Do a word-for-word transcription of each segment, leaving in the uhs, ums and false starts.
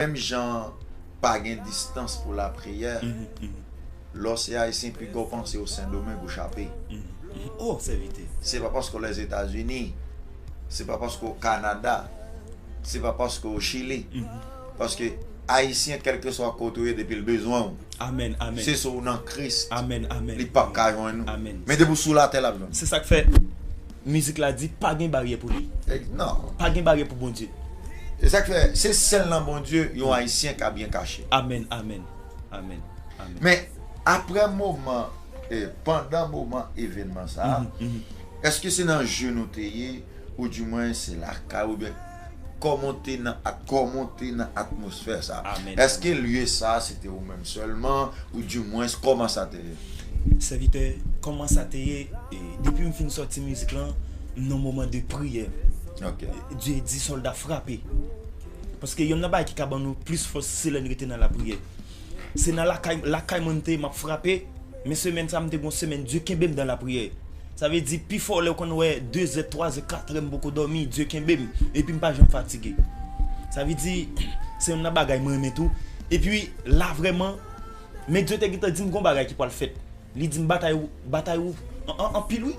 Menm jan pa gen distans pou lapriyè, lè w se Ayisyen, piga w panse o Sendomeng ou chape. Oh, sèvitè. Se pa paske w Lèzetazini, se pa paske w Kanada, se pa paske w Chili. Paske Ayisyen, kèlkeswa kote w ye, depi l bezwen w, Amèn, amèn. Se sou w nan Kris. Amèn, amèn. Li p ap ka jwenn ou. Amèn. Men depi w sou latè, l ap jwenn. Se sa k fè mizik la di pa gen baryè pou li. Non. Pa gen baryè pou Bondye. Se sa k fè, se sèl nan Bondye yon Ayisyen ka byen kache. Amèn, amèn. Amèn. Amèn. Men apre moman, eh, pandan moman evènman sa a, èske se nan je nou te ye, oudimwen se lakay, oubyen kòman w te nan at-, kòman w te nan atmosfè sa a? Amèn. Èske lye sa a se te ou menm sèlman, oudimwen kòman sa te ye? Sèvitè, kòman sa te ye? E, depi m fin sòti mizik lan, m nan moman de priyè. Ok. Dye di sòlda frape. Paske yonn nan bagay ki ka ban nou plis fòs se lè n rete nan lapriyè. Se nan lakay, lakay mwen m te ye, m ap frape, men semèn sa m te gon semèn Dye kenbe m dan lapriyè. Sa vle di pifò lè w konn wè de zè, twa zè, kat è m poko dòmi, Dye kenbe m, epi m pa janm fatige. Sa vle di se yonn nan bagay mwen renmen tou. Epi la vrèman, men Dye te gentan di m gon bagay ki pral fèt. Li di m batay ou, batay ou an, an, anpil wi,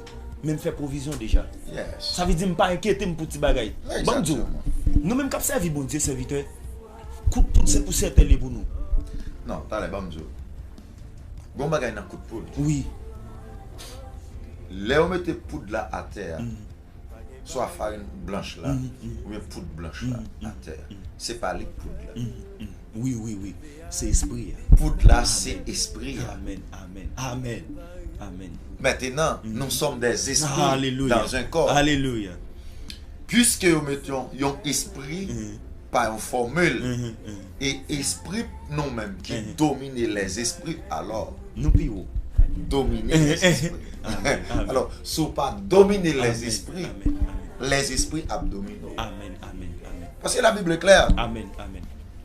men m fè pwovizyon deja. Yes. Sa vle di m pa enkyete m pou ti bagay. Ban m di w, Exactement. Nou menm k ap sèvi Bondye, sèvitè, kout poud se pou sèten li pou nou. Non, talè, ban m di w. Gon bagay nan kout poud. Wi. Lè yo mete poud la atè a, swa farin blanch la, oubyen poud blanch la atè a, se pa li k poud la. Wi, wi, wi. Se espri a. Poud la se espri a. Amèn, amèn, amèn, amèn. Maintenant, nous sommes des esprits Alelouya. Dans un corps. Alelouya. Puisque yo met yon, yon espri pa yon fòmil, e espri nou menm ki domine les esprits, alò Nou pi wo. domine les esprits. Amèn, amèn. Alò, si w pa domine les esprits, Amèn, amèn, amèn. Les esprits ap domine w. Amèn, amèn, amèn. Parce que la Bible est claire. Amèn, amèn,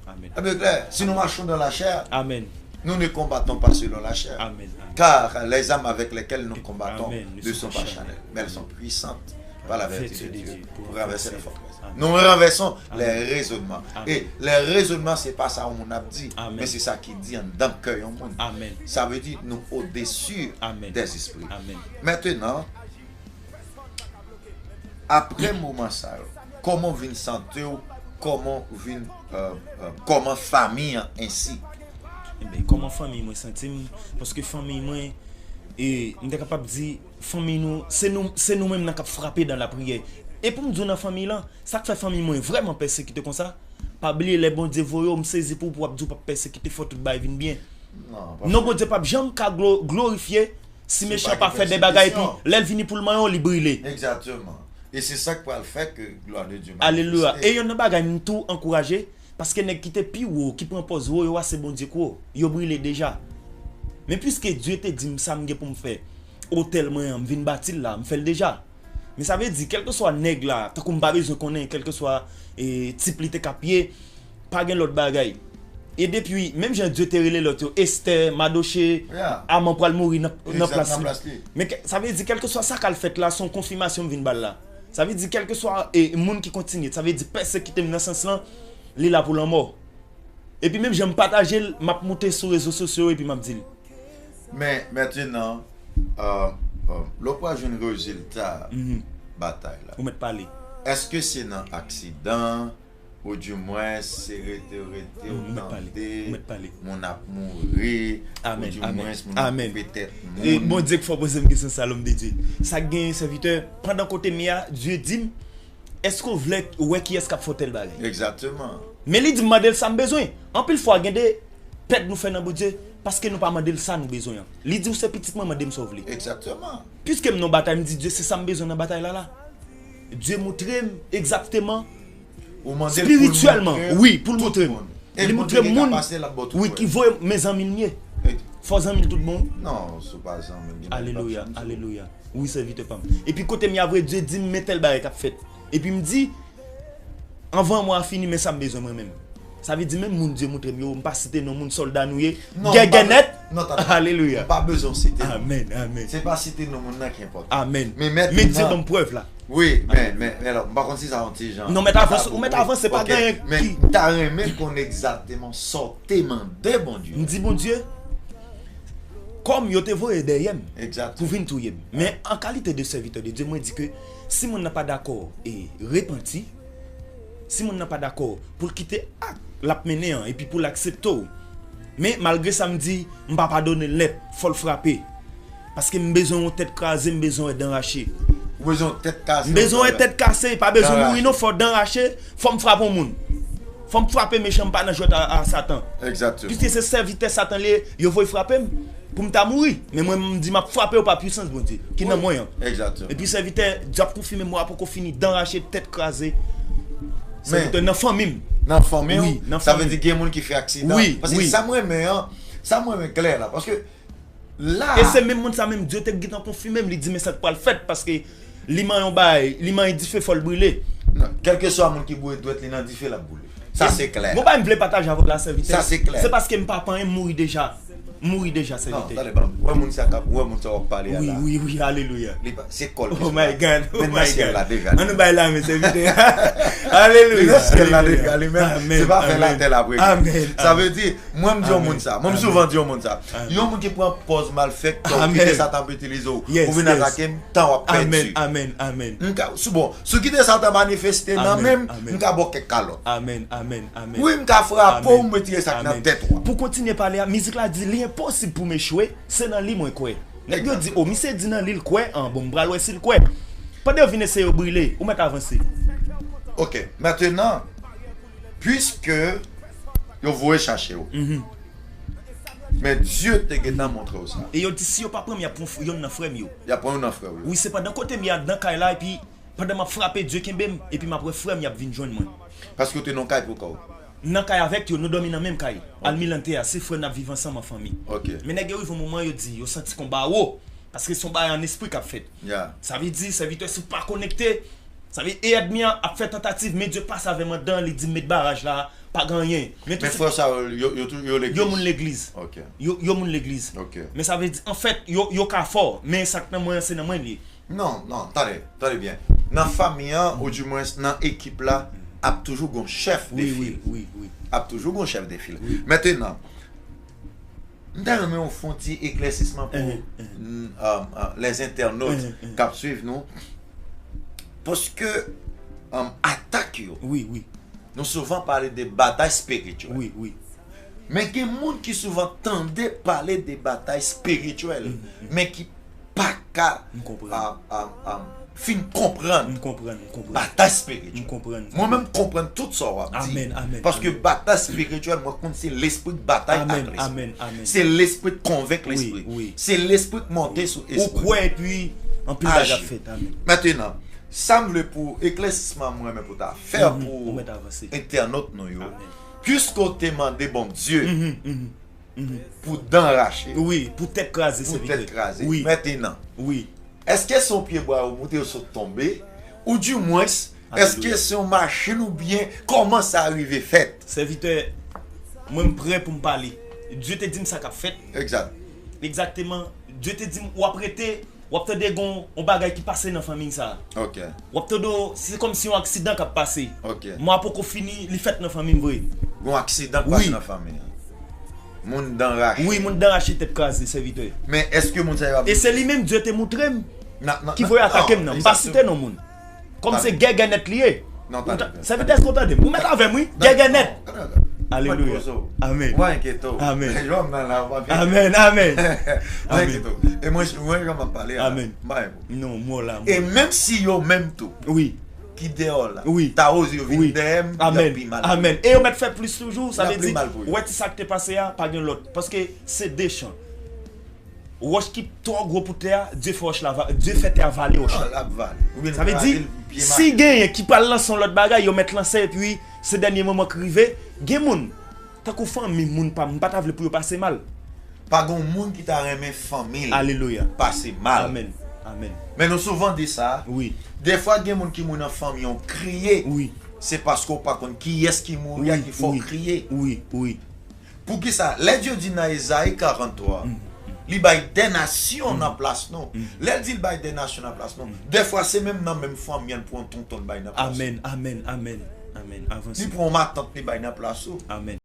amèn. La Bible est claire. Si nous marchons dans la chair, Amèn. Nous ne combattons pas selon la chair. Amèn, amèn. Car les armes avec lesquelles nous combattons Amèn. Ne sont pas charnelles, mais elles sont puissantes par la vertu de Dieu pour renverser les forteresses. Amèn. Nous renversons Amèn. Les raisonnements. Amèn. Et les raisonnements, c'est pas ça yon moun ap di, Amèn. Men se sa ki di anndan kè yon moun. Amèn. Sa vle di nou odesi Amèn. Des esprits. Amèn. Maintenant, apre moman sa yo, kòman w vin santi w, kòman w vin, euh, euh, kòman fanmi an ensi? Enben, kòman fanmi mwen santi m? Paske fanmi mwen, e, m te kapab di, fanmi nou, se nou, se nou menm nan k ap frape dan lapriyè. E pou m di w nan fanmi lan, sa k fè fanmi mwen vrèman pèsekite konsa, pa bliye lè Bondye voye w, m sezi pou w, pou w ap di w p ap pèsekite, fò tout bagay vin byen. Non, Non, Bondye p ap janm ka glo-, glorifye si Se mechan pa pa fè de bagay, epi lè l vini pou l manyen w, li brile. Exactement. Et c'est ça qui va faire que gloire de Dieu Alelouya. manifeste. E yonn nan bagay m tou ankouraje, paske nèg ki te pi wo, ki pran pòz wo yo a, se Bondye k wo. Yo brile deja. Men piske Dye te di m sa m gen pou m fè, otèl mwen an, m vin bati l la, m fè l deja. Men sa vle di, kèlkeswa nèg la, tankou m pa bezwen konnen, kèlkeswa, e, tip li te k ap ye, pa gen lòt bagay. E depi, menm jan Dye te rele lòt yo, Estè, Madoche, Yeah. Aman pral mouri nan, nan Exact, plas nan li. Plas li. Men ke, sa vle di, kèlkeswa sa k al fèt la, se yon konfimasyon m vin ba l la. Sa vle di, kèlkeswa, e, moun ki kontinye, sa vle di, pèsekite m nan sans lan, li la pou lanmò. Epi menm jan m pataje l, m ap moute sou rezo sosyo epi m ap di l. Men, maintenant, euh, euh, lè w pral jwenn rezilta batay la, Ou mèt pale. Èske se nan aksidan, oudimwen se rete, rete, ou Ou mèt pale. tande Ou mèt pale. Moun ap mouri, Amèn, oudimwen amèn, moun ap amèn. koupe tèt E moun? Bondye k fè w poze m kesyon sa, lòm de Dye. Sa k genyen, sèvitè, pandan kote m ye a, Dye di m, èske w vle wè kiyès k ap fè w tèl bagay? Exactement. Men li di m mande l sa m bezwen. Anpil fwa, gen de pèt nou fè nan Bondye, paske nou pa mande l sa nou bezwen an. Li di w se pitit mwen, mande m sa w vle. Exactement. Piske m nan batay, m di Dye se sa m bezwen nan batay la la. Dye moutre m egzakteman, Ou mande l pou l espirityèlman, montre wi, pou l tout moutre m. moun. E Li Bondye moutre m gen moun, kapasite l ap ba w tout wi, moun. Ki voye m, men zanmi l m ye. E- Fò zanmi l tout bon. Non, se pa zanmi l gen Alelouya, bagay pa alelouya. Wi, sèvitè pa m. Epi kote m ye a vre, Dye di m, men tèl bagay k ap fèt. Epi m di, anvan mwa a fini, men sa m bezwen mwen menm. Sa vle di, menm moun Dye moutre m yo, m pa site non moun, sòlda nou ye. Non, Gègè m pa- nèt. Non, tande. Alelouya. M pa bezwen site non. Amèn, amèn. Se pa site non moun nan ki enpòtan. Amèn. Men mèt Men Dye nan- ban m prèv la. Wi, men, men, men alò, m pa konn si sa yon ti jan. Non, mèt avanse, ou mèt avanse, pa genyen ki. Men m ta renmen konn egzakteman sa w te mande Bondye. M di Bondye, kòm yo te voye dèyè m pou vin touye m. Men an kalite de sèvitè de Dye, mwen di ke si moun nan pa dakò e repanti, si moun nan pa dakò pou l kite ak l ap mennen an epi pou l aksepte w. Men malgre sa m di, m pa padone l nèt, fò l frape. Paske m bezwen yon tèt kraze, m bezwen wè dan rache. Ou bezwen yon tèt kase, m bezwen yon tèt kase, pa bezwen mouri non, fò dan rache, fò m frape yon moun. Fò m frape mechan, m pa nan jwèt a, a Satan. Egzakteman. Piske se sèvitè Satan li ye, yo voye frape m pou m ta mouri. Men mwen, m di m ap frape w pa pwisans Bondye ki nan mwen an. Egzakteman. Epi sèvitè, dyab konfime m, mwen poko fini, dan rache, tèt kraze. Sèvitè nan fanmi m. Nan fanmi w? Wi, nan fanmi m. Sa vle di gen moun ki fè aksidan? Wi, wi. Paske sa m renmen an, sa m renmen klè la. Paske la. E se menm moun sa menm, Dye te gentan konfime m, li di men sa k pral fèt, paske li manyen yon bagay, li manyen dife, fò l brile. Non, kèlkeswa moun ki boure dwèt li nan dife, l ap boule. Sa se klè. Gon bagay m vle pataje avè w la, sèvitè. Sa se klè. Se paske m pa panyen, m mouri deja. M mouri deja, sèvitè. Non, tande, ban m, wè moun sa k ap, wè moun sa w ap pale a la. Wi, wi, wi, alelouya. Li pa, se kò l ki sou la. Oh my God, oh my God. Men nan syèl la deja. Ann nou bay lame, sèvitè. Alelouya. Li nan syèl la deja, li menm. Amen, se pa fè latè l ap regle. Amen, amen. Sa vle di, mwen m di yon moun sa. Mwen m souvan di yon moun sa. Amen. Yon moun ki pran pòz malfektè, ou kite Satan ap itilize w. Yes, yes. Ou vin atake m, tan w ap pèdi. Amen, amen, amen. M ka, sou bon, si w kite Satan manifeste nan men m, m ka ba w kèk kalòt. Amen, amen, amen. Wi, m ka frape w, m retire sa k nan tèt ou a. Pou kontinye pale a, mizik la di li enposib pou m echwe, se nan li mwen kwè. Nèg yo di, o, misye di nan li l kwè, an, bon, m pral wè si l kwè. Pandan yo vin eseye yo brile, ou mèt avanse. Ok, maintenant, puisque yo voye chache w, men Dye te gentan montre w sa. E yo di si yo pa pran m, y ap pran f-, yonn nan frè m yo. Y ap pran yonn nan frè w yo. Wi, se pandan kote m ye a, nan kay la, epi pandan m ap frape, Dye kenbe m, epi m ap wè frè m y ap vin jwenn mwen. Paske w te nan kay pou kò w. Nan kay avèk yo, nou dòmi nan menm kay. Ok. Almirante a, se frè n ap viv ansanm an fanmi. Ok. Men nèg yo rive yon moman, yo di, yo santi konba wo. Paske se yon bagay an espri k ap fèt. Ya. Sa vle di, sèvitè, si w pa konekte, sa vle, e ènmi an ap fè tantativ, men Dye pase avè m anndan, li di m met baraj la, pa gen anyen. Men frè sa yo, yo, yo tou, yo legliz? Yo moun legliz. Ok. Yo, yo moun legliz. Ok. Men sa vle di, anfèt, yo, yo ka fò, men sa k nan mwen an, se nan mwen l ye. Non, non, tande, tande byen. Nan fanmi an, oudimwens nan ekip la, ap toujou gon chèf de fil. Wi, wi, wi. Ap toujou gon chèf de fil. Wi. Mentenan, m ta renmen w fè yon ti eklèsisman pou n-, um, uh, les internautes k ap swiv nou. Paske, um, atak yo, wi, wi, nou souvan pale de batay espirityèl. Wi, wi. Men gen moun ki souvan tande pale de batay espirityèl, men ki pa ka, um, um, um, fin konprann batay espirityèl. Mwen menm, m konprann tout sa w ap di. Amèn, amèn, amèn. Paske batay espirityèl, mwen konn se lespri k batay ak lespri. Amèn, amèn, amèn. Se lespri k konvenk lespri. Wi, wi. Se lespri k monte sou espri. Ou kwè epi anpil bagay ap fèt. Amèn. Mentenan, sa m vle pou eklèsisman mwen renmen pou ta fè pou entènot nou yo. Amèn. Piske w te mande Bondye pou dan rache. Wi, pou tèt kraze, sèvitè. Pou tèt kraze. Wi. Mentenan. Wi. Èske se yon pye bwa yo moute yo sot tonbe? Oudimwens, èske se yon machin oubyen kòman sa rive fèt? Sèvitè, mwen m prè pou m pale. Dye te di m sa k ap fèt. Egzat. Egzakteman. Dye te di m, w ap rete, w ap tande gon yon bagay ki pase nan fanmi sa. Ok. W ap tande, se kòmsi yon aksidan k ap pase. Ok. Mwa poko fini, li fèt nan fanmi m vre. Gon aksidan k pase nan fanmi an. Wi. Moun dan rache. Wi, moun dan rache, tèt kraze, sèvitè. Men èske moun sa yo ap... E se li menm Dye te moutre m ki voye atake m nan. M pa site non moun. Kòm se gègè nèt li ye. Non, tande. Sèvitè, èske w tande m? Ou mèt avè m, wi. Gègè nèt. Alelouya. Amèn. Mwen enkyete w. Amèn. Jòm nan la, w pa byen. Amèn, amèn. Mwen enkyete w. E mwen, mwen, jan m ap pale a la. Amèn. M pa yon... Non, mò la. E menm si yo menm tou. Wi. Ki dèyè w la. Wi. Ta oze yo vin dèyè m, y ap pi mal. Amèn. E yo mèt fè plis toujou, sa vle di, ou wè ti sa k te pase a, pa gen lòt. Paske se de chan. Wòch ki twò gwo pou tè a, Dye fè wòch la va-, Dye fè tè a vale wòch la. Non, l ap vale. Oubyen l kraze l, pye mache. Sa vle di, si genyen ki pral lanse yon lòt bagay, yo mèt lanse, epi se dènye moman k rive, gen moun, tankou fanmi moun pa m, m pa ta vle pou yo pase mal. Pa gen moun ki ta renmen fanmi l pase mal. Alelouya. Amèn. Amèn. Men nou souvan di sa. Wi. Defwa gen moun ki mouri nan fanmi an, w kriye. Wi. Se paske w pa konn kiyès ki mouri a ki fè w kriye. Wi, wi. Poukisa? Lè Dye di nan Ezayi karant twa, Li bay de nasyon nan plas nou. Lè l di l bay de nasyon nan plas nou, dèfwa se menm nan menm fanmi an l pran tonton l bay nan plas nou. Amèn, amèn, amèn, amèn. Li Avanse. Pran yon matant li bay nan plas ou. Amèn.